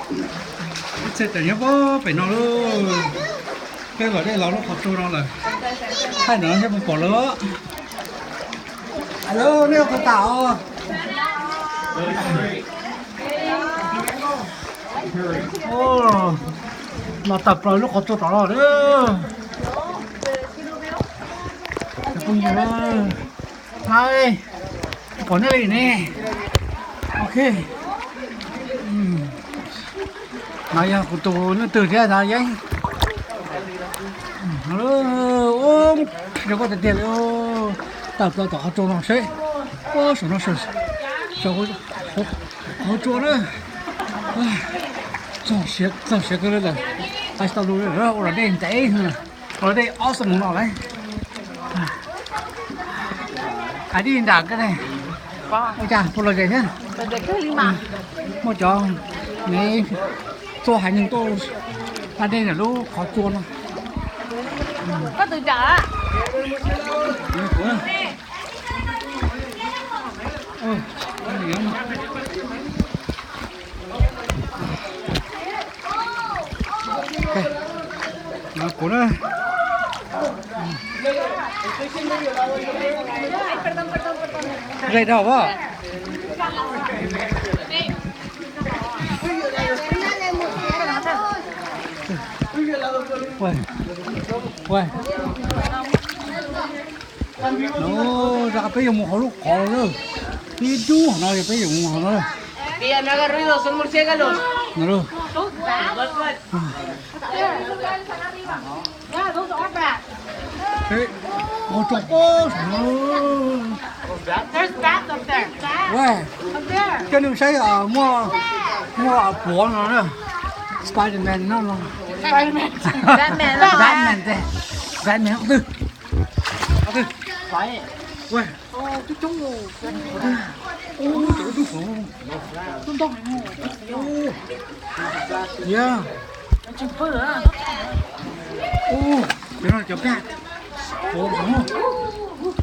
Ib txhia tseem nyob pem no lauj. Peb los dej los lub qhov tsua no lawm. Thaij ntawm no thiab puas pom lawm. Alo, nej ua qhov tas os. Los tawm plaws lub qhov tsua tom no lawm. Phooj ywg, pom nej li ne. Ok. No yog kuv tus leej twg thiab no yeeb. Zoo nkauj tiag tiag li. Tawm plaws tom qhov tsua no seb. Ua saum no, saum qhov tsua na. Txog siav kawg li lawm. Hais tau lus ua los dej ntev, ua los dej ob xuab moos no lawm. Hais dib nram kawg ne. Ua cas puas lom zem thiab? Muaj cov me txua haiv neeg tuaj da dej ntawm lub qhov tsua no. Kuv na, dej dhau as. Ua, ua, no, peb yuav mus hauv lub qhov lawm. Peb dub hauv no, peb yuav mus hauv no. Ua, coj nej saib, muaj, muaj puav no, Spiderman no, Batman, Batman, Batman qhov twg? Ua, cov dub hauv. Yog, cov no cov bat, puav saum no,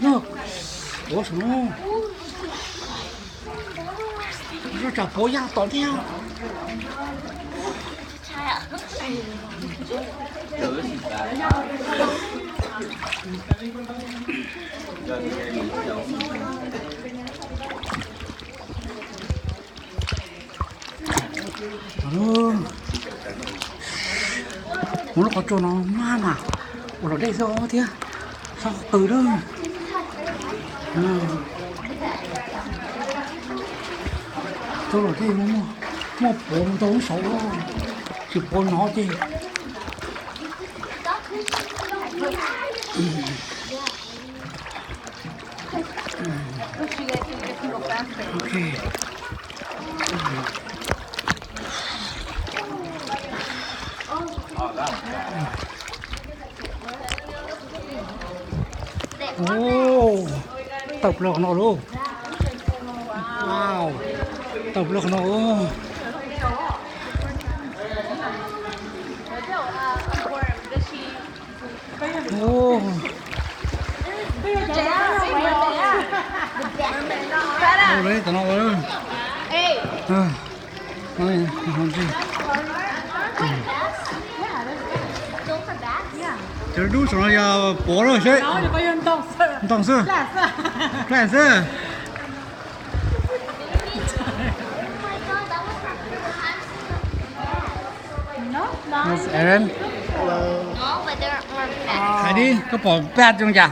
yog, puav saum no, tsam puav yaj tom thiab. Mus lub qhov tsua no maj mas, ua los dej xwb thiab, sab qhov qw lawm. Rau los dej muaj puav mus rau lub saud, tsis puav no ces. Tawm plaws qhov no lauj. Wow, tawm plaws qhov no. Cov dub saum no yog puav lawm seb. Ntoo xwb. Plaj xwb. Aaron, hais dib, koj pom bat zoo cas?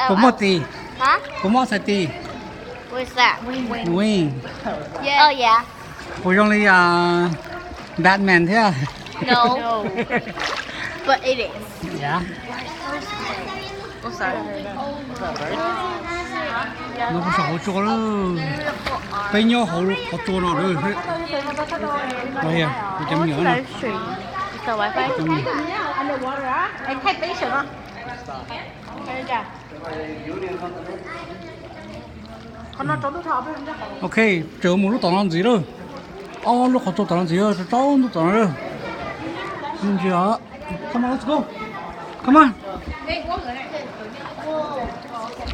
Puas muaj tis? Puas muaj txhais tis? Wing. Puas zoo li Batman thiab? No, kuv saum qhov tsua lawm. Peb nyob hauv qhov tsua no lawm. Kuv cov me nyuam no. Ok, tseem mus lub tom no ntxiv lawm. Ob lub qhov tsua tom no ntxiv, rau ntuj tom no lawm. Ntsia, come on, let's go. Come on.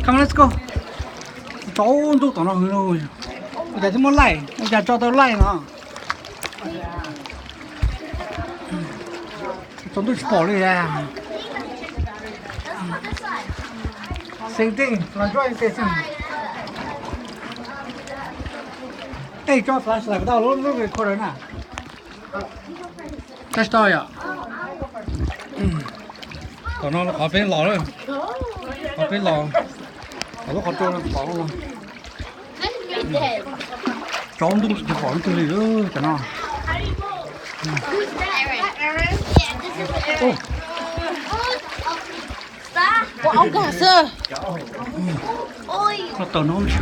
Come on, let's go. Rau ntuj tom no hwv lauj. Ua cas twb muab laij, ua cas tso tau laij no? Tsaus ntuj tsis pom li. Same thing, los nrog ib teg xwb. Ej, tso flashlight tau lub lub recorder na. Tsis tau yom. Tom no qhov peb los lawm, qhov peb los, qhov lub qhov rooj no pom. Tsaus ntuj tsis pom leej twg li cov no. Ua, aub nkag xwb. Los tawm no ntsis,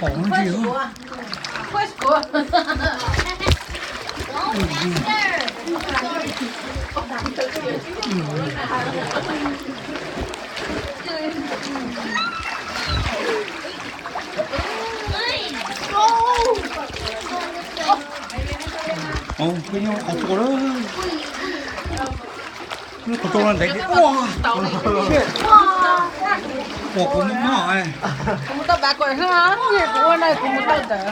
pom ntsis. Peb nyob qhov tsua lawm. Lub qhov tsua no ntev tiag. Ua, pom kuv mob mob. Kuv mus tau pab kuv, kuv ua no kuv mus tau ntawd.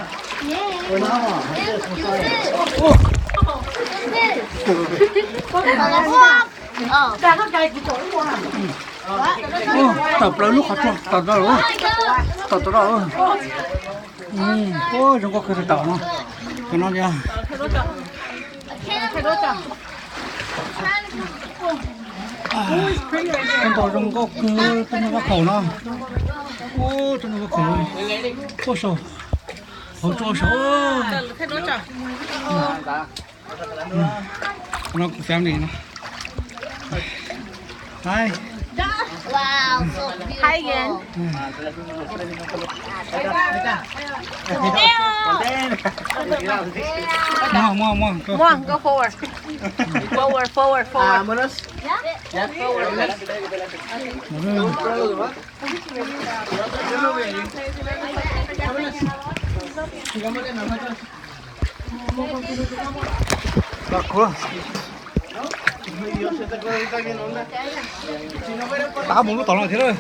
Tawm plaws lub qhov tsua, tawm tau lawm, tawm tau lawm. Ua, zoo nkauj kawg, tawm no, tawm no tiag. Tau ntau zoo nkauj kawg, tau ntau vaj khaum no. Ua, tau ntau vaj khaum no. Ua saum, hauv tsua saud. No kuv family no. Hi. Wow, so beautiful. Hi again. Muaj, muaj, muaj, go. Muaj, go forward. Forward, forward, forward. Vámonos. Tab mus lub tom no thiab lawm.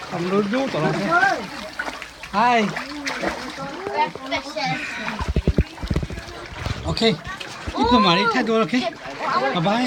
Tab mus lub tom no thiab. Hi. Ok. Ib pliag mam li thaij dua, ok. Bye bye.